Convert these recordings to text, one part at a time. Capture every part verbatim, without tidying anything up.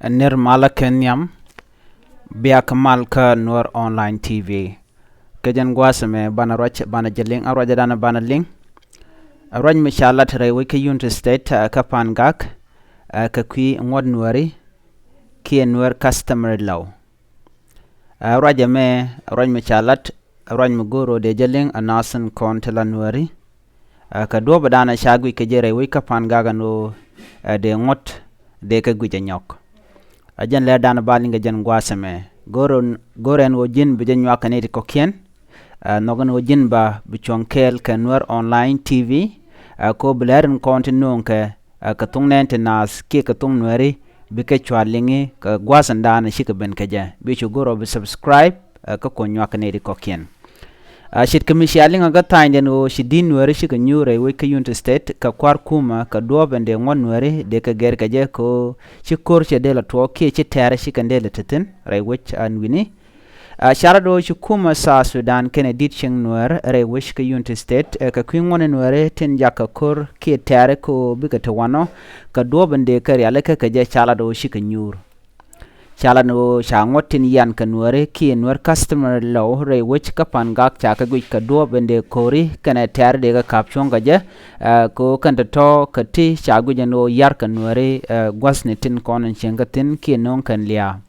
Nir malä kɛ nhiam, bia kɛ mal kä Nuer Online T V. Kɛ jɛn gua̱a̱th ɛmɛ banɛ ruac, banɛ jɛ liŋ, a ruacdan banɛ liŋ. A ruac mi ca lat rɛy wec kä Unity State, ɛ, kä Pangak, ɛ, kɛ kui̱ ŋuɔ̱t Nuääri kiɛ Nuer customary law. Ɛ, ruac ɛmɛ, ruac mi ca lat, ruac mi go̱o̱r ɣöö dee jɛ liŋ a naath tin kɔn ti la Nuääri. Ɛ, kɛ duɔ̱ɔ̱p ɛ da̱a̱n ɛ ca guic kɛ jɛ rɛy wec kä Pangak ɛn ɣöö, ɛ, dee ŋuɔ̱t dee kɛ guic ɛ nyɔk. Ɛ jɛn lɛr da̱a̱n ba liŋ kɛ jɛn gua̱a̱th ɛmɛ. Go̱o̱r ɛn, go̱o̱r ɛn ɣöö ji̱n bi jɛ nyuak kɛ nɛy ti kɔ̱kiɛn. Ɛ, nhɔk ɛn ɣöö ji̱n ba bi cuɔ̱ŋ kɛɛl kɛ Nuer Online T V. Ɛ, kɛ ɣöö bi lɛr in kɔn ti nööŋ kɛ, ɛ, kɛ thuŋ nɛɛni ti naath kiɛ kɛ thuŋ Nuääri, bikɛ cua liŋi kɛ gua̱a̱th in da̱a̱n cikɛ ben kɛ jɛ. Bi cu go̱o̱r ɣöö bi subscribe, ɛ, kä kuɔ̱ny nyuak kɛ nɛy ti kɔ̱kiɛn. Ɛ, ce̱tkɛ mi cia liŋ ɛ kä tha̱a̱nydiɛn ɣöö ci di̱t Nuääri cikɛ nyuur rɛy wec kä Unity State kɛ kua̱r kumɛ kɛ duɔ̱ɔ̱p ɛn dee ŋuɔ̱t Nuääri dee kɛ gɛr kɛ jɛ kɛ ɣöö ci ko̱r cɛ dee la tuɔɔk kiɛ ci tɛ̈r ci kɛn dee la te thi̱n rɛy wec ɛn wi̱ni. Ɛ, ca lat ɣöö ci kumɛ South Sudan kɛnɛ di̱t cieŋ Nuäär rɛy wec kä Unity State, ɛ, kɛ kui̱ ŋuɔ̱tni Nuääri tin jakä ko̱r kiɛ tɛ̈ri kɛ ɣöö bikɛ te wanɔ kɛ duɔ̱ɔ̱p in dee kɛ rialikä kɛ jɛ ca lat ɣöö cikɛ nyuur. Ca lat ɣöö ca ŋuɔ̱t tin yian kɛ Nuääri kiɛ Nuer customary law rɛy wec kä Pangak ca kɛ guic kɛ duɔ̱ɔ̱p in dee ko̱ri kɛnɛ tɛ̈ri dee kɛ ka̱p cuɔ̱ŋ kɛ jɛ, ɛ, kɛ ɣöö kɛn tɔ̱tɔ̱ kɛ ti ca guic ɛn ɣöö yar kɛ Nuääri, ɛ, gua̱thni tin kɔn in cieŋ kɛ thi̱n kiɛ nööŋ kɛn lia̱a̱.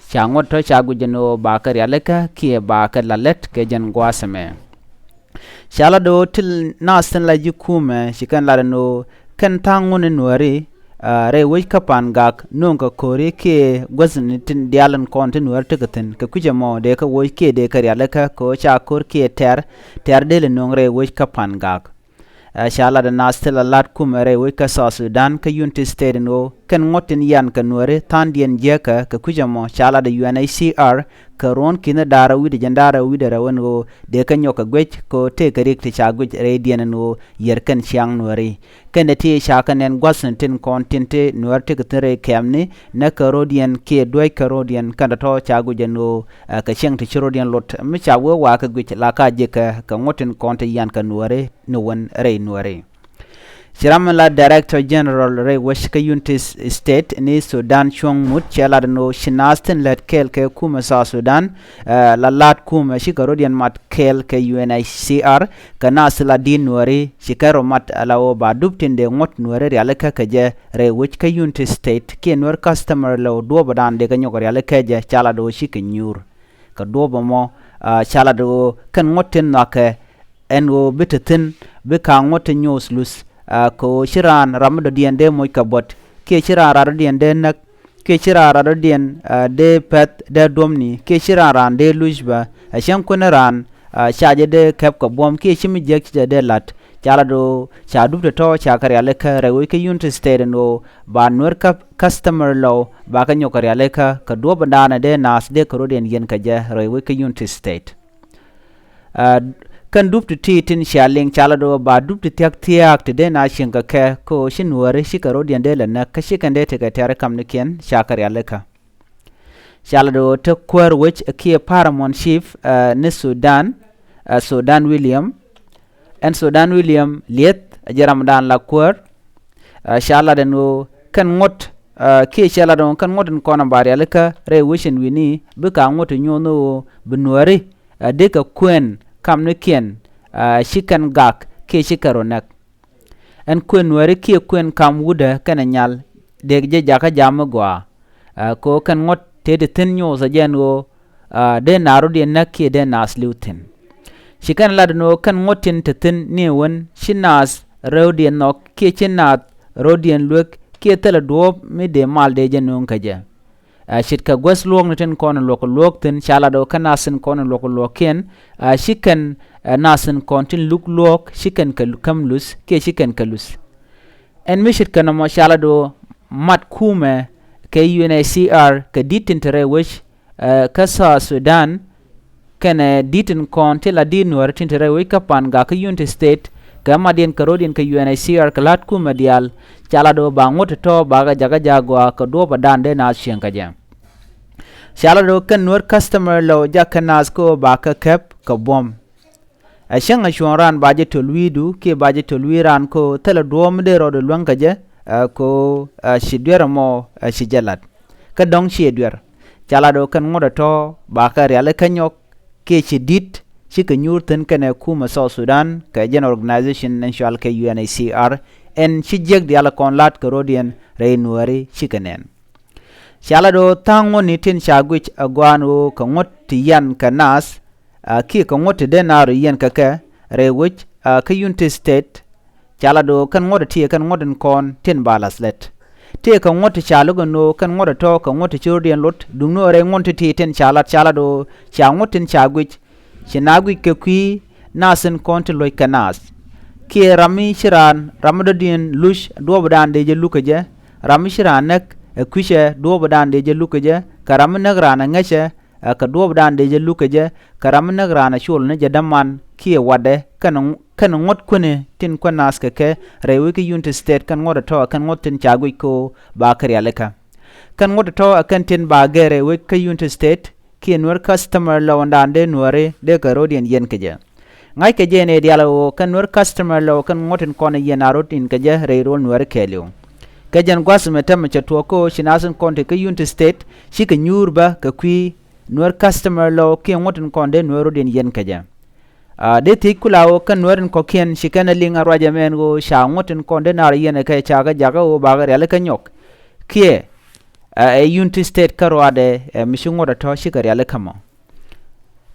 Ca ŋuɔ̱t tɔ̱ ca guic ɛn ɣöö ba kɛ rialikä kiɛ ba kɛ la lät kɛ jɛn gua̱a̱th ɛmɛ. Ca lat ɣöö ti naath tin la ji̱ kumɛ ci kɛn lat ɛn ɣöö kɛn tha̱a̱ŋ ŋuɔ̱tni Nuääri, ɛ, rɛy wec kä Pangak nööŋ kɛ ko̱ri kiɛ gua̱thni tin diaal in kɔn ti Nuääri tekɛ thi̱n kɛ kui̱c ɛmɔ dee kɛ woc kiɛ dee kɛ rialikä kɛ ɣöö ca ko̱r kiɛ tɛ̈r, tɛ̈r dee lɛ nööŋ rɛy wec kä Pangak. Ɛ, ca lat ɛ naath ti la la̱t kumɛ rɛy wec kä South Sudan kä Unity State ɛn ɣöö kɛn ŋuɔ̱t tin yian kɛ Nuääri tha̱a̱ŋdiɛn jiäkä kɛ kui̱c ɛmɔ ca lat ɛ U N H C R kɛ ruɔ̱n ki̱n da̱rä wi̱cdɛ jiɛn da̱rä wi̱cdɛ rɛw ɛn ɣöö dee kɛ nyɔk kɛ guic kɛ ɣöö tëëkɛ riɛk ti ca guic rɛydiɛn ɛn ɣöö yär kɛn ciaŋ Nuääri. Kɛn ɛ ti ca kɛ nɛn gua̱thni tin kɔn tin ti Nuäär tekɛ thi̱n rɛy kɛ̈mni näk kɛ ro̱diɛn kiɛ duäc kɛ ro̱diɛn kɛn tɔ̱tɔ̱ ca guic ɛn ɣöö, ɛ, kɛ cieŋ ti ci ro̱diɛn lot mi ca wee wa̱a̱ kɛ guic la ka ji̱kɛ kɛ ŋuɔ̱t tin kɔn ti yian kɛ Nuääri ni wän rɛy Nuääri. Ci ram mi la Director General rɛy wec kä Unity State ni Sudan Cuɔ̱ŋ Mut cɛ lat ɛn ɣöö ci naath tin lät kɛɛl kɛ kumɛ South Sudan, ɛ, la la̱t kumɛ cikɛ ro̱diɛn mat kɛɛl kɛ U N H C R kɛ naath ti la di̱t Nuääri ci kɛn rɔ mat ala ɣöö ba dup tin dee ŋuɔ̱t Nuääri rialikä kɛ jɛ rɛy wec kä Unity State kiɛ Nuer customary law duɔ̱ɔ̱p ɛ da̱a̱n dee kɛ nyɔk rialikä jɛ ca lat ɣöö cikɛ nyuur. Kɛ duɔ̱ɔ̱p ɛmɔ, ɛ, ca lat ɣöö kɛn ŋuɔ̱t tin nhɔakɛ ɛn ɣöö bi te thi̱n bi ka̱a̱ŋ ŋuɔ̱t ti nyuuth luth, ɛ, kɛ ɣöö ci raan ram mi dɔ̱diɛn dee moc kɛ buɔ̱t kiɛ ci raan ram dɔ̱diɛn dee näk kiɛ ci raan ram dɔ̱diɛn, ɛ, dee pɛ̈th dee duɔ̱mni kiɛ ci raan raan dee luc bä, ɛ, cäŋ kuäär raan, ɛ, ca jɛ dee kɛp kɛ buɔ̱m kiɛ ci mi jiäk ci jɛ dee la̱t. Ca lat ɣöö ca dup tɔ̱tɔ̱ ca kɛ rialikä rɛy wec kä Unity State ɛn ɣöö ba Nuer kä customary law ba kɛ nyɔk kɛ rialikä kɛ duɔ̱ɔ̱p in da̱a̱n ɛ dee naath dee kɛ ro̱diɛn yiɛn kɛ jɛ rɛy wec kä Unity State. Ɛ, kɛn dup ti ti tin cia liŋ ca lat ɣöö ba dup ti thia̱k thia̱a̱k ti dee naath cieŋ kɛ kɛ kɛ ɣöö ci Nuääri cikɛ ro̱diɛn dee lɛ näk kä ci kɛn dee tekɛ tɛ̈ri kamnikiɛn ca kɛ rialikä. Ca lat ɣöö te kuäär wec kiɛ paramount chief, ɛ, ni Sudan, ɛ, Sudan William. Ɛn Sudan William Lieth ɛ jɛ ramdan la kuäär. Ɛ, ca lat ɛn ɣöö kɛn ŋuɔ̱t, ɛ, kiɛ ca lat ɛn ɣöö kɛn ŋuɔ̱t in kɔn ɛ ba rialikä rɛy wec ɛn wi̱ni bi ka̱a̱ŋ ŋuɔ̱t ti nyuɔ̱th ni ɣöö bi Nuääri, ɛ, dee kɛ kuɛn kamnikiɛn, ɛ, ci kɛn gak kiɛ ci kɛn rɔ näk. Ɛn kuën Nuääri kiɛ kuën kam wutdä kɛnɛ nyal, dëë jɛ jakä jam mi gɔaa. Ɛ, kɛ ɣöö kɛn ŋuɔ̱t tëë ti thi̱n nyoothä jɛ ɛn ɣöö, ɛ, dee naath rɔ̱diɛn näk kiɛ dee naath li̱w thi̱n. Ci kɛn lat ɛn ɣöö kɛn ŋuɔ̱t tin te thi̱n ni ɛ wän ci naath rɛwdiɛn nhɔk kiɛ ci naath rɔ̱diɛn luek kiɛ thilɛ duɔ̱ɔ̱p mi dee mal dee jɛ nööŋ kä jɛ. Ɛ, ce̱tkɛ guäth luɔ̱ɔ̱kni tin kɔn in luɔ̱k luɔ̱ɔ̱k thi̱n ca lat ɣöö kä naath tin kɔn in luɔ̱k luɔ̱ɔ̱kiɛn, ɛ, ci kɛn, ɛ, naath tin kɔn tin luk luɔ̱ɔ̱k ci kɛn kɛ lu-, käm luth kiɛ ci kɛn kɛ luth. Ɛn mi ce̱tkɛ nɔmɔ ca lat ɣöö mat kumɛ kɛ U N H C R kɛ di̱t tin te rɛy wec, ɛ, kä South Sudan, kɛnɛ di̱t tin kɔn ti la di̱t Nuääri tin te rɛy wec kä Pangak kä Unity State, kɛ matdiɛn kɛ ro̱diɛn kɛ U N H C R kɛ la̱t kumɛ diaal, ca lat ɣöö ba ŋuɔ̱t tɔ̱tɔ̱ ba kɛ jakä jaak gɔaa kɛ duɔ̱ɔ̱p ɛ da̱a̱n dee naath cieŋ kä jɛ. Ca lat ɣöö kɛn Nuer customary law jakä naath kä ɣöö ba kɛ kɛp kɛ buɔ̱m. Ɛ cäŋ ɛ cuɔ̱ɔ̱ŋ raan ba jɛ töl wi̱i̱du kiɛ ba jɛ töl wi̱i̱ raan kä ɣöö thilɛ duɔ̱ɔ̱p mi dee rɔɔdɛ luäŋ kä jɛ, ɛ, kɛ ɣöö, ɛ, ci duer ɛmɔ, ɛ, ci jɛ lat. kä dɔ̱ŋ ciɛ duer. Ca lat ɣöö kɛn ŋuɔ̱t ɛ tɔ̱ ba kɛ rialikä nyɔk kiɛ ci di̱t cikɛ nyuur thi̱n kɛnɛ kumɛ South Sudan kɛ jɛn organization ɛn cɔal kɛ U N H C R, ɛn ci jiäk diaal kɔn la̱t kɛ ro̱diɛn rɛy Nuääri cikɛ nɛn. Ca lat ɣöö tha̱a̱ŋ ŋuɔ̱tni tin ca guic ɛ gɔaa ɛn ɣöö kɛ ŋuɔ̱t ti yian kɛ naath, a, kiɛ kɛ ŋuɔ̱t ti dee naath rɔ yian kɛ kɛ rɛy wec, a, kä Unity State. Ca lat ɣöö kɛn ŋuɔ̱t ti kɛn ŋuɔ̱t in kɔn tin ba la̱th lät. Tëëkɛ ŋuɔ̱t ti ca lo̱k ɛn ɣöö kɛn ŋuɔ̱t ɛ tɔ̱ kɛ ŋuɔ̱t ti ci ro̱diɛn lot, duŋni ɣöö rɛy ŋuɔ̱t ti̱ti̱ tin ca lat, ca lat ɣöö ca ŋuɔ̱t tin ca guic, ci na guic kɛ kui̱ naath in kɔn ti lo̱c kɛ naath. Kiɛ ram mi ci raan, ram mi dɔ̱diɛn luc, duɔ̱ɔ̱pdan dee jɛ luk kɛ jɛ. Ram mi ci raan näk, ɛ kui̱cɛ, duɔ̱ɔ̱pdan dee jɛ luk kɛ jɛ. Kɛ ram mi näk raan ɛ ŋäcɛ, ɛ kɛ duɔ̱ɔ̱pdan dee jɛ luk kɛ jɛ. Kɛ ram mi näk raan ɛ col ni jɛ däman kiɛ watdɛ, kɛn, kɛn ŋuɔ̱t kuäni tin kuäär naath kɛ kɛ rɛy wec kä Unity State, kɛn ŋuɔ̱t ɛ tɔ̱ kɛn ŋuɔ̱t tin ca guic kɛ ɣöö ba kɛ rialikä. Kɛn ŋuɔ̱t ɛ tɔ̱ ɛ kɛn tin ba gɛr rɛy wec kä Unity State, kiɛ Nuer customary law ɛn daan dee Nuääri dee kɛ ro̱diɛn yiɛn kɛ jɛ. Ŋa̱ckɛ jɛ nɛy diaal ɣöö kɛn Nuer customary law kɛn ŋuɔ̱t in kɔn ɛ yiɛn a rot in kɛ jɛ rɛy rööl Nuääri kɛɛliw. Kɛ jɛn gua̱th ɛmɛ täämɛ cɛ tuɔɔk kä ɣöö ci naath in kɔn te kä Unity State cikɛ nyuur bä kɛ kui̱ Nuer customary law kiɛ ŋuɔ̱t in kɔn dee Nuäär ro̱diɛn yiɛn kɛ jɛ. A, dee thiec kula ɣöö kɛn Nuäär in kɔ̱kiɛn ci kɛn ɛ liŋ a ruac ɛmɛ ɛn ɣöö ca ŋuɔ̱t in kɔn dee naath rɔ yiɛn ɛ kɛ, ca kɛ jakä ɣöö ba kɛ rialikä nyɔk. Kiɛ, a, ɛ Unity State kärɔadɛ, ɛ mi ci ŋuɔ̱t ɛ tɔ̱ cikɛ rialikä mɔ.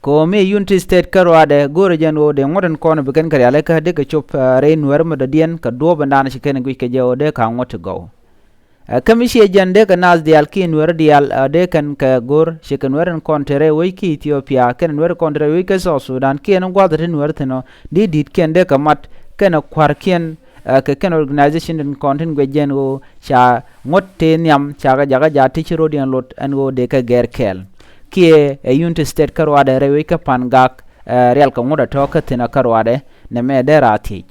Kɛ ɣöö mi ɛ Unity State kärɔadɛ go̱o̱rɛ jɛn ɣöö dee ŋuɔ̱t in kɔn bi kɛn kɛ rialikä dee kɛ cop, a, rɛy Nuäär mi dɔ̱diɛn kɛ duɔ̱ɔ̱p in daan ci kɛn guic kɛ jɛ ɣöö dee ka ŋuɔ̱t ti gɔw. Ɛ, kä mi ciɛ jɛn dee kɛ naath diaal kiɛ Nuäär diaal, ɛ, dee kɛn kɛ go̱r, ci kɛ Nuäär in kɔn te rɛy wec kä Ethiopia kɛnɛ Nuäär in kɔn te rɛy wec kä South Sudan, kiɛ ni gua̱th ti Nuäär thi̱n ɔ, di di̱tkiɛn dee kɛ mat kɛnɛ kua̱rkiɛn, ɛ, kɛ kɛn organization in kɔn tin guic jɛn ɣöö ca ŋuɔ̱t tëë nhiam, ca kɛ jakä jaa ti ci ro̱diɛn lot ɛn ɣöö dee kɛ gɛr kɛɛl. Kiɛ ɛ Unity State kärɔadɛ rɛy wec kä Pangak, ɛ, rial kɛ ŋuɔ̱t ɛ tɔ̱ kä thi̱n ɛ kärɔadɛ, nɛmɛ dee raar thiec.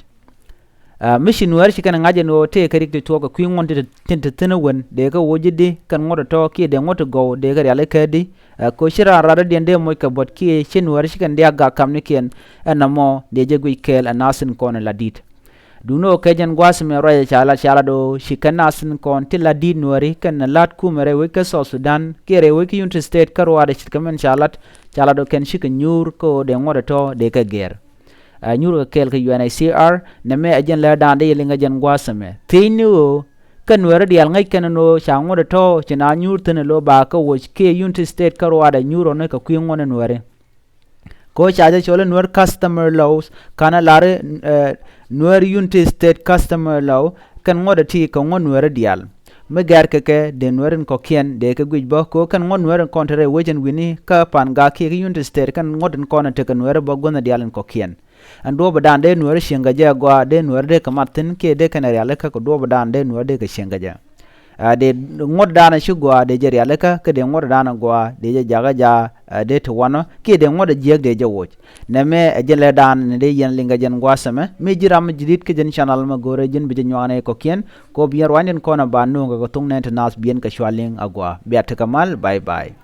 A, mi ci Nuäär ci kɛn ŋa̱c ɛn ɣöö tëëkɛ rik ti tuɔɔk kɛ kui̱ ŋuɔ̱t tin te thi̱n ɛ wen, dee kɛ woc i̱di, kɛn ŋuɔ̱t ɛ tɔ̱ kiɛ dee ŋuɔ̱t ti gɔw, dee kɛ rialikä i̱di. A, kɛ ɣöö ci raan rat dɔ̱diɛn dee moc kɛ buɔ̱t kiɛ ci Nuäär ci kɛn diaak gak kamnikiɛn, ɛn nɔmɔ dee jɛ guic kɛɛl ɛ naath in kɔn in la di̱t. Duundɛ ɣöö kɛ jɛn gua̱a̱th ɛmɛ ruacɛ ca lat, ca lat ɣöö ci kɛn naath in kɔn ti la di̱t Nuääri kɛnɛ la̱t kumɛ rɛy wec kä South Sudan kiɛ rɛy wec kä Unity State kärɔadɛ ce̱tkɛ min ca lat, ca lat ɣöö kɛn cikɛ nyuur kä ɣöö dee ŋuɔ̱t ɛ tɔ̱ dee kɛ gɛr. Ɛ, nyuurkɛ kɛɛl kɛ U N H C R, nɛmɛ ɛ jɛn lääri daan dee yɛ liŋ ɛ jɛn gua̱a̱th ɛmɛ. Thiecni ɣöö kä Nuääri diaal ŋäc kɛn ɛn ɣöö ca ŋuɔ̱t ɛ tɔ̱ ci na nyuur thi̱n ɛ lo̱ ba kɛ woc kiɛ Unity State kärɔadɛ nyuur ɔni kɛ kui̱ ŋuɔ̱t ɛ Nuääri. Kɛ ɣöö ca jɛ cɔl i̱ Nuäär customary laws, ka̱n ɛ lar i̱, ɛ, Nuäär Unity State customary law, kɛn ŋuɔ̱t ɛ ti kɛ ŋuɔ̱t Nuääri diaal. Mi gɛr kɛ kɛ dee Nuäär in kɔ̱kiɛn dee kɛ guic bä, kɛ ɣöö kɛn ŋuɔ̱t Nuäär in kɔn te rɛy wec ɛn wi̱ni kä Pangak kiɛ kä Unity State, kɛn ŋuɔ̱t in kɔn in tekɛ Nuääri bä guäthni diaal in kɔ̱kiɛn. Ɛn duɔ̱ɔ̱pdan dee Nuääri cieŋ kɛ jɛ agɔaa, dee Nuääri dee kɛ mat thi̱n kiɛ dee kɛn rialikä kɛ duɔ̱ɔ̱pdan dee Nuääri dee kɛ cieŋ kɛ jɛ. A, dee ŋuɔ̱tdan ci gɔaa dee jɛ rialikä, kä dee ŋuɔ̱tdan gɔaa dee jɛ jakä jaa, a, dee ti wanɔ kiɛ dee ŋuɔ̱t jiääk dee jɛ woc. Nɛmɛ ɛ jɛn lääri daan ni dee yɛn liŋ kɛ jɛn gua̱a̱th ɛmɛ. Mi ji̱n ram mi ji̱ di̱t kä jɛn channel mɛ, go̱rɛ ji̱n bi jɛ nyuaknɛ kɔ̱kiɛn, kɛ ɣöö bi yɛn ruanydiɛn kɔn ɛ ba nööŋ kɛ kɛ thok nɛn ti naath bi yɛn kɛ cua liŋ agɔaa. Bia tekɛ mal, bye bye.